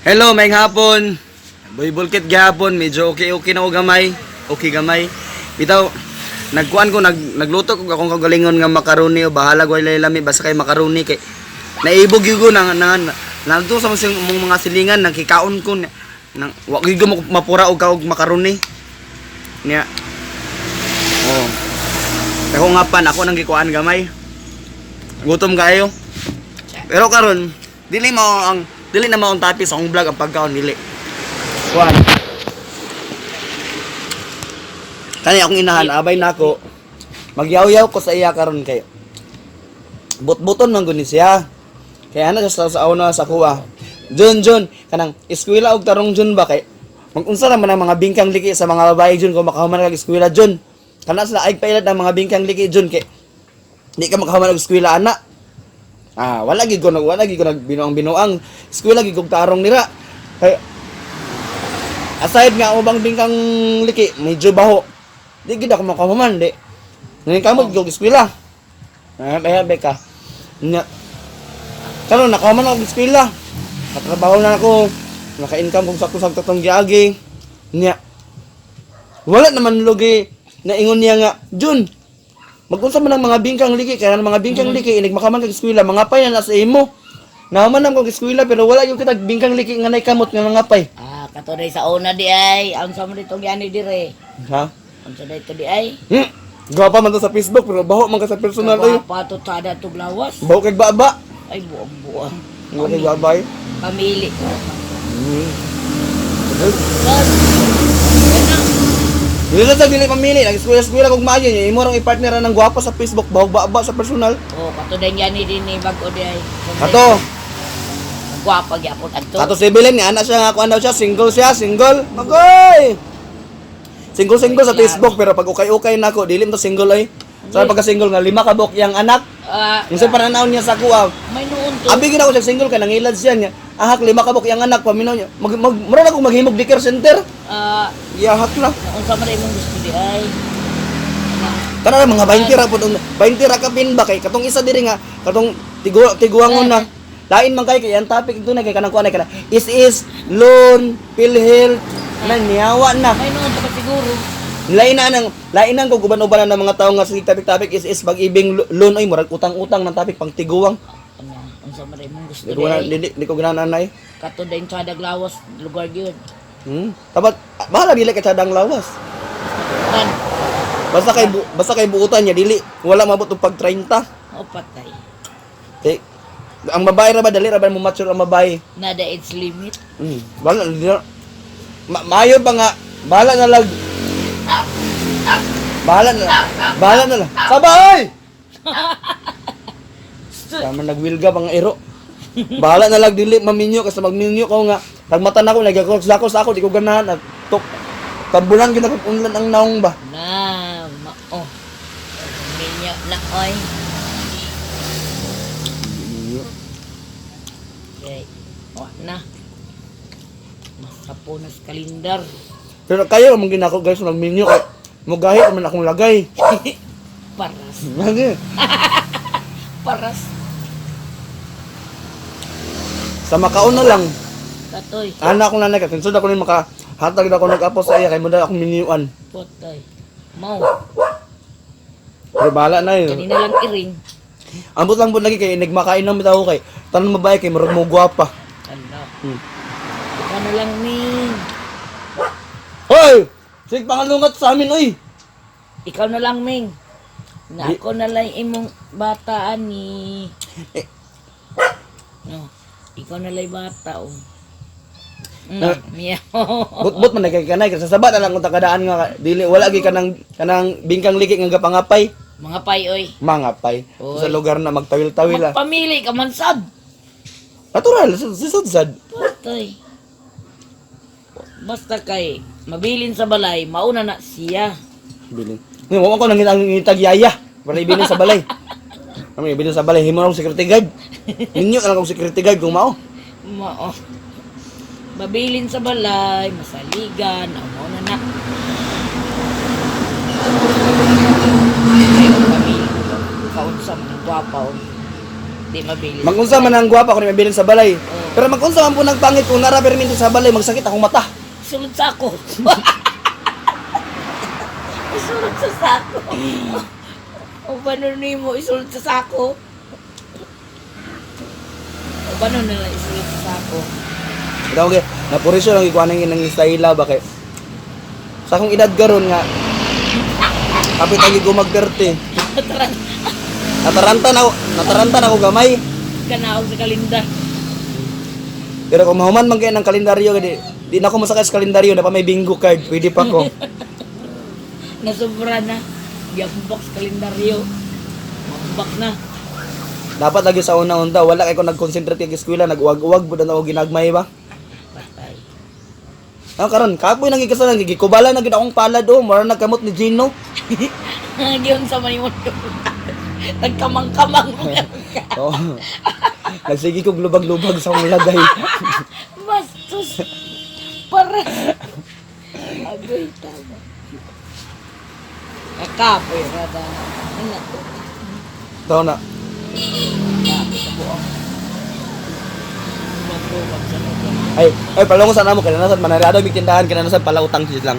Hello, may hapon. Boy Bulkit gihapon, medyo okay-okay na ko gamay. Okay gamay. Bitaw nagkuan ko nagluto ko akong kagalingon nga macaroni o bahala ko lami basta kay macaroni kay naibog gyud ko nang nang nagto sa mong mga silingan nagkikaon ko nang wa gyud ko mapura og kaog macaroni. Niya. Oh. Ako nga pan ako nang gikuan gamay. Gutom kayo. Pero karon dili mo ang dili na mao ang topic sa akong vlog ang pagkaon dili. Kuan. Kani akong inahan abay nako. Magyaw-yaw ko sa iya karon kay but-buton man gud ni siya. Kaya ana sa una sa kuha. Jun Jun kanang eskwela og tarong Jun ba kay mag-unsa naman ang mga bingkang liki sa mga babae Jun kung makahuman kag eskwela Jun. Kana sila ay pailad ang mga bingkang liki Jun kay di ka makahuman og eskwela ana. Ah, wala gid ko nag binuang-binuang. Eskwela gid kog tarong nira. Kay aside nga ubang bingkang liki, medyo baho. Di gid ako makahuman di. Ngayon kamot gid kog eskwela. Ah, kaya beka. Nya. Karon nakahuman ako og eskwela. Nakatrabaho na ako. Naka-income kog sakto-sakto tong giagi. Nya. Wala naman lugi na ingon niya nga, "Jun, magunsa man ang mga bingkang liki kaya ang mga bingkang liki inig makaman kag eskwela mga pay na sa imo." Naman ang kog eskwela pero wala yung kitag bingkang liki nga nay kamot nga mga pay. Ah, kato sa una di ay. Ang sa mo dito gyani dire. Ha? Ang sa dito di ay. Gwapa man to sa Facebook pero baho man ka sa personal oy. Pa to tada to lawas. Baho kay baba. Ay, buang buang. Baho kay babay. Pamili. Hmm. Dili sa dili pamili, nag eskwela-eskwela kog maayo niya imo rong i-partner ng gwapa sa Facebook, baho baba sa personal. Oh, kato day gyani din ni bag-o di ay. Kato, Gwapa gyapon adto. kato si Belen ni ana siya nga kuan daw siya, single siya, single. Magoy. Single single sa Facebook pero pag ukay-ukay nako dili mo to single oy. Sa pagka single nga lima ka buok iyang anak. Ah, Yung sa pananaw niya sa kuha, may noon to. abi gid ako siya single kay nangilad siya niya. Ahak lima ka buok iyang anak paminaw niya. Mag, mag mura na akong maghimog daycare center. Ah, Iyahak na. unsa man imong gusto di ay. Kana mga 20 ra pud 20 ra ka pin ba kay katong isa diri nga katong tigu tiguangon na. Lain man kay kay ang topic ito na kay kanang kuan na kana is loan PhilHealth na niyawa na. May noon to ka siguro. Lain na nang lain nang kung uban-uban na ng mga tao nga sige topic-topic is pag-ibig loan ay murag utang-utang ng topic pang tiguang. Ano, unsa man imong gusto Di di ko na ay. di, di ko ganahan anay. Kato day sa lawas lugar gyud. Tabat bahala dili kay tadang lawas. Tan, Basta kay buutan niya dili wala mabot og pag 30. o patay. Kay ang babae ra ba dali ra ba mo mature ang babae. Nada age limit. Bahala di na. Maayo pa nga bahala na lag. Bahala na. Bahala na lang. Sabay! Sama nagwilga pang ero. Bahala na lang dili maminyo kasi magminyo ko nga. Tagmata na ako nagakos sa ako di ko ganahan at tok. Tambulan gyud ako unlan ang naong ba. Na, mao. Minyo na oy. Okay. O na. Masapo na sa kalendar. Pero kayo man ginako guys magminyo kay mugahi man akong lagay. Paras. Lagi. Paras. Sa makaon na lang. Katoy. Ana akong nanay kay kinsod ako ni maka hatag na ako nag-apo sa iya kay mo akong minyuan. Potay. Mao. Pero bahala na yun. Kanina lang iring. Ambot lang po lagi kay nagmakain ng bitaw kay tanan babae kay murag mo gwapa. Ala. Ikaw na lang, Ming. Hoy! Sig pangalungat sa amin oy. Ikaw na lang, Ming. Na ako na lang imong bataan ni. Eh. No. Ikaw na lang bata, oh. Meow. But-but man kay kanay kasi sa saba na lang kung takadaan nga dili wala gi kanang kanang bingkang liki nga gapangapay. Mga pay, oy. Mangapay. Oy. Sa lugar na magtawil-tawil ah. Magpamili ka man sad. Natural si sad. Patay. Basta kay mabilin sa balay, mauna na siya. Bilin. Ngayon wa ko nang ngitag yaya. Para ibilin sa balay. Kami ibilin sa balay himo na akong security guard. Ninyo na lang akong security guard kung mao. Mao. Mabilin sa balay, masaligan, ang mauna na. Ay, ang pamili. Kaunsa man ang gwapa, oh. Di mabilin. Magunsa man ang gwapa kung mabilin sa balay. Oh. Pero mag-unsa man po nagpangit kung nara perminto sa balay, magsakit akong mata. Sulod sa ako. Isulod sa sako. O paano nimo isulod sa sako? O paano nila isulod sa sako? Ikaw okay, napurisyo lang ikuha nang inang istayla ba kay sa akong edad karon nga kapit lagi ko mag-30. Tara, Nataranta na ako gamay. kanaog sa kalendar. Pero kung mahuman man kayo ng kalendaryo, di na ako masakay sa kalendaryo, na pa may bingo card, pwede pa ko. Nasubra na. Giambak sa kalendaryo. Mambak na. Dapat lagi sa una-una, wala kay ko nag-concentrate kay eskwela, nag-uwag-uwag, budan ako ginagmay ba? Patay. Ang karon, kapoy nang gikasalan, gikubala na gid akong palad oh, mura nagkamot ni Gino. Giyon sa manimon. Nagkamang-kamang. Oo. Nagsige kog lubag-lubag sa akong lagay. Bastos. Para. Agoy, tama. Kakapoy, rada. Ano to? Taon na. Kapoy sa buong. Lubag-lubag sa lugar. Ay, ay palungo sa namo kay nasan manarado mig tindahan kay nasan pala utang lang.